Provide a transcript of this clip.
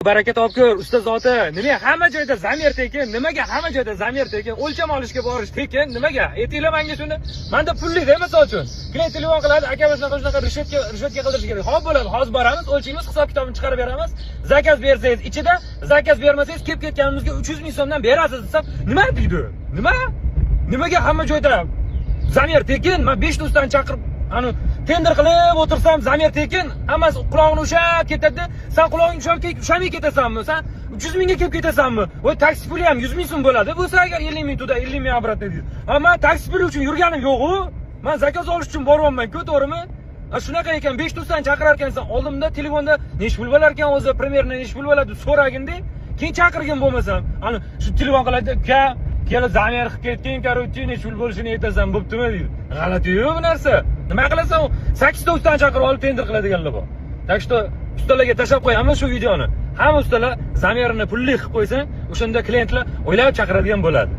Baraka topkur, usta zoti. Nima hamma joyda замер tekin? Nimaga hamma joyda замер tekin? O'lcham olishga borish tekin, nimaga? Aytinglar menga shuni. Manda pullik-da, misol uchun. Klient telefon qiladi, aka, shunaqa shunaqa решётка qildirish kerak. Xo'p, bo'ladi, hozir boramiz, o'lchaymiz, hisob kitobini chiqarib beramiz. Заказ bersangiz ichida, заказ bermasangiz, kelib ketganimizga 300 ming so'mdan berasiz desam, nima deydi? Nima? Nimaga hamma joyda замер tekin? Man 5 ta ustani chaqirib, ani tender qilib o'tirsam, замер tekin, hammasi qulog'ini ushlab ketadi. San qulog'ingni ushlab ushamay ketasanmi? San 300 mingga kelib ketasanmi? Voy, taksi puli ham 100 ming so'm bo'ladi. Bo'lsa agar 50 ming туда, 50 ming обратно deydi. Ha, man taksi puli uchun yurganim yo'q-u. Man заказ olish uchun boryapman-ku, to'g'rimi? A, shunaqa ekan, 5 ta ustani chaqirar ekansan, oldimda telefonda nechi pul bo'lar ekan o'zi, примерно nechi pul bo'ladi deb so'raginda, keyin chaqirgin bo'lmasam. Ani shu telefon qiladi, uka, kelib замер qilib ketgin, короче, nechi pul bo'lishini aytasan, bo'ptimi deydi. G'alati-yu bu narsa. Nima qilasan, u 8 ta ustani chaqirib olib tender qiladiganlar bor. Так что ustalarga tashlab qo'yamiz shu videoni. Hamma ustalar замер ini pulli qilib qo'ysin, o'shanda klientlar o'ylab chaqiradigan bo'ladi.